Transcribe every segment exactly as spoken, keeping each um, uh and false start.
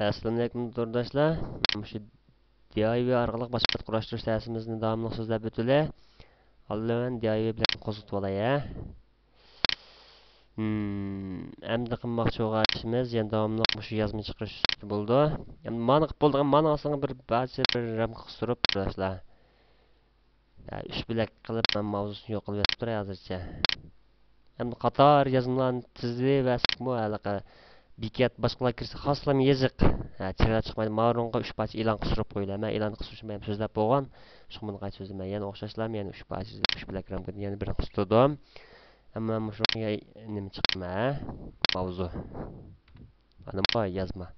ئەسسالامۇئەلەيكۇم تورداشلار. مۇشۇ دى ئاي ۋەي ئارقىلىق باشقا قۇراشتۇرۇش دەرسىمىزنى داۋاملىق سۆزلەپ ئۆتىلى. ئالدى بىلەن دى ئاي ۋەي بىلەن قوزغىتىۋالاي ھە. ئەمدى قىلماقچى بولغان ئىشىمىز يەنە داۋاملىق مۇشۇ يازما چىقىرىش ئۈستىدە بولىدۇ. ئەمدى مانا قىلىپ بولىدىغان، مانا ئاستىغا بىر پارچە، بىر رامكا قىستۇرۇپ تورداشلار. ئۈچ بۆلەك قىلىپ مەن ماۋزۇسىنى يوق قىلىۋېتىپتۇ ھازىرچە. ئەمدى قاتار يازمىلارنى تىزىۋەرسەكمۇ ھېلىقى بېكەت باشقىلار كىرسە خاسلا يېزىق. ھە، چىرايلىق چىقمايدۇ. ماۋۇنىڭغا ئۈچ پارچە ئېلان قىستۇرۇپ قويىلا. مەن ئېلان قىستۇرۇشنى مەن سۆزلەپ بولغان. شۇڭا بۇنى قايتا سۆزلىمەي. يەنە ئوخشاشلا يەنە ئۈچ پارچە، ئۈچ بۆلەك رامكىدىن يەنە بىرنى قىستۇردۇم. ئەمما مۇشۇنىڭغا نېمە چىقىمەن؟ ماۋزۇ. مانا بۇ يازما.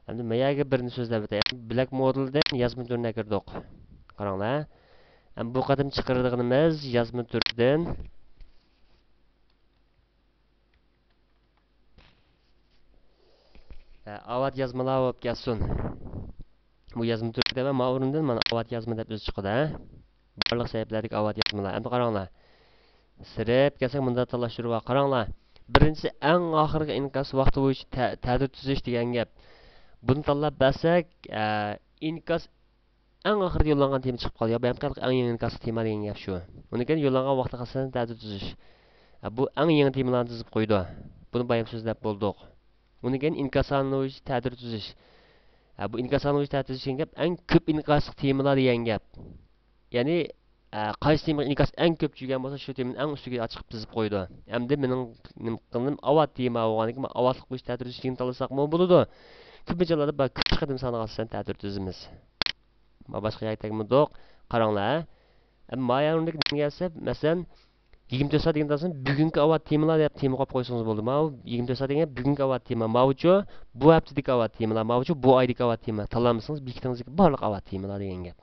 ئەمدى مەيەگە بىرنى سۆزلەپ ئۆتەي. بىلەك مودېلدىن يازما تۈرىنى كىردۇق. قاراڭلار. ئەمدى بۇ قېتىم چىقىرىدىغىنىمىز يازما تۈرىدىن، ھە، ئاۋات يازمىلار بولۇپ كەلسۇن. بۇ يازما تۈرى دەپ، مانا ئورنىدىن مانا ئاۋات يازما دەپ ئۆزى چىقىدۇ، ھە؟ بارلىق سەھىپىلەردىكى ئاۋات يازمىلار. ئەمدى قاراڭلار. سىرىپ كەلسەك، مۇنداق تاللاشلىرى بار. قاراڭلار. بىرىنچىسى، ئەڭ ئاخىرقى ئىنكاس ۋاقتى بويىچە تە-، تەتۈر تۈزۈش دېگەن گەپ. بۇنى تاللاپ بەرسەك، ئە، ئىنكاس ئەڭ ئاخىرىدا يوللانغان تېما چىقىپ قالدى. يا بايام قېتىمقى ئەڭ يېڭى ئىنكاس تېما دېگەن گەپ شۇ. ئۇنىڭ كېيىن يوللانغان ۋاقتىغا ئاساسەن تەتۈر تۈزۈش. ئە، بۇ ئەڭ يېڭى تېمىلارنى تىزىپ قويىدۇ. بۇنى بايام سۆزلەپ بولدۇق. ئۇنىڭ كېيىن ئىنكاس سانى بويىچە تەتۈر تۈزۈش. ھە، بۇ ئىنكاس سانى بويىچە تەتۈر تۈزۈش دېگەن گەپ ئەڭ كۆپ ئىنكاسلىق تېمىلار دېگەن گەپ. يەنى، ئە، قايسى تېمىغا ئىنكاس ئەڭ كۆپ چۈشكەن بولسا، شۇ تېمىنى ئەڭ ئۈستىگە چىقىپ تىزىپ قويىدۇ. ئەمدى مېنىڭ نېمە قىلغىنىم ئاۋات تېما بولغاندىكىن، مەن ئاۋاتلىق بويىچە تەتۈر تۈزۈش دېگىنى تاللىساقمۇ بولىدۇ. كۆپىنچە ھاللاردا بار كۆپ قېتىم سانىغا ئاساسەن تەتۈر تۈزىمىز. ما باشقا يەرگە تەگمىدۇق. قاراڭلار. ئەمما ما يەردىكى نېمىگە دېسە، مەسىلەن، يىگىرمە تۆت سائەت دېگەن تاللىسىمىز، بۈگۈنكى ئاۋات تېمىلار دەپ تېما قويۇپ قويسىڭىز بولىدۇ. ماۋۇ يىگىرمە تۆت سائەت دېگەن بۈگۈنكى ئاۋات تېما. ماۋۇچۇ، بۇ ھەپتىدىكى ئاۋات تېمىلار. ماۋۇچۇ، بۇ ئايدىكى ئاۋات تېما. تاللانمىسىڭىز، بېكىتىڭىزدىكى بارلىق ئاۋات تېمىلار دېگەن گەپ.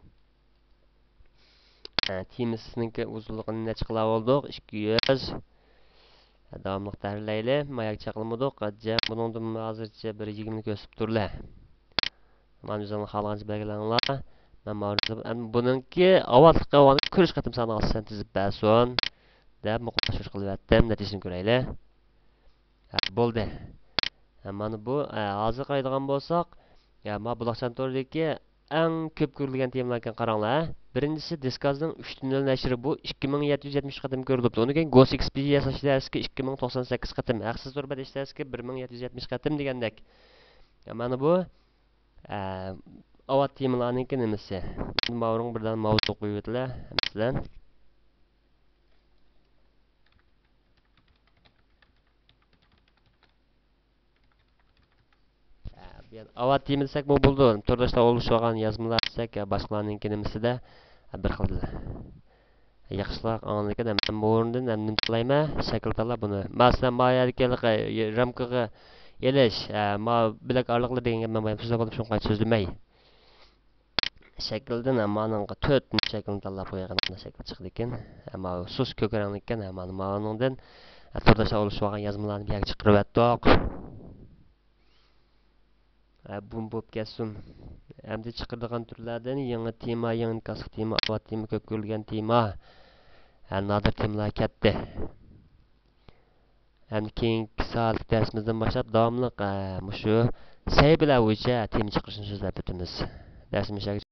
ئە، تېمىسىنىڭكى ئۇزۇنلۇقىنى نەچچە قىلالىدۇق؟ ئىككى يۈز. داۋاملىق تەھرىرلەيلى. ما يەرگە چاقلىمىدۇق. جەم بۇنىڭدىن ھازىرچە بىر يىگىرمىنى كۆرسىتىپ تۇرلە. مانا ئۆزۈڭلار خالىغانچە بەلگىلەڭلار. مەن ماۋۇنى، ئەمدى بۇنىڭكى ئاۋاتلىق ئاۋانى كۆرۈش قېتىم سانىغا ئاساسەن تىزىپ بەرسۇن دەپ مۇقىملاشتۇرۇش قىلىۋەتتىم. نەتىجىسىنى كۆرەيلى. ھە، بولدى. ھە، مانا بۇ، ھە، ھازىر قارايدىغان بولساق، ھە، ما بۇلاقچان تورىدىكى ئەڭ كۆپ كۆرۈلگەن تېمىلاركەن، قاراڭلار. بىرىنچىسى دىسكازنىڭ ئۈچ تۈننىل نەشرى، بۇ ئىككى مىڭ يەتتە يۈز يەتمىش قېتىم كۆرۈلۈپتۇ. ئۇنىڭ كېيىن گوس ئېكسپېدىتسىيە ياساش دەرسلىكى ئىككى مىڭ توقسان سەككىز قېتىم، ھەقسىز تور بېرىش دەرسلىكى بىر مىڭ يەتتە يۈز يەتمىش قېتىم دېگەندەك. يا، مانا بۇ، ئە، ئاۋات تېمىلارنىڭكى نېمىسى. ماۋۇنىڭ بىردىن ماۋۇ قويۇۋېتىلە، مەسىلەن. ئاۋات تېما دېسەكمۇ بولىدۇ. تورداشلار ئولىشىۋالغان يازمىلار دېسەك، باشقىلارنىڭكى نېمىسىدە بىر خىل. ياخشىراق ئاڭلىنىدىكەن. ھەم بۇ ئورۇندىن ھەم نېمە تاللايمەن؟ شەكىل تاللاپ بۇنى. مەسىلەن، ما يەردىكى ھېلىقى رامكىغا ئېلىش، ما بىلەك ئارىلىقلىرى دېگەن گەپ مەن بايام سۆزلەپ بولدۇم، شۇڭا قايتا سۆزلىمەي. شەكىلدىن ھەم مانىڭغا تۆت شەكىلنى تاللاپ قويغان شەكىل چىقىدىكەن. ئەمما سۇس كۆك رەڭلىككەن، ھەم مانا مانىڭدىن تورداشلار ئولىشىۋالغان يازمىلارنى بۇ يەرگە چىقىرىۋەتتۇق. ھە، بۇ بولۇپ كەتسۇن. ئەمدى چىقىرىدىغان تۈرلەردىن يېڭى تېما، يېڭى ئىنكاسلىق تېما، ئاۋات تېما، كۆپ كۆرۈلگەن تېما، ھە، نادىر تېمىلار كەتتى. ئەمدى كېيىنكى سائەتلىك دەرسىمىزدىن باشلاپ داۋاملىق، ھە، مۇشۇ سەھىپىلەر بويىچە تېما چىقىرىشنى سۆزلەپ ئۆتىمىز. دەرسىمىز شۇ يەرگە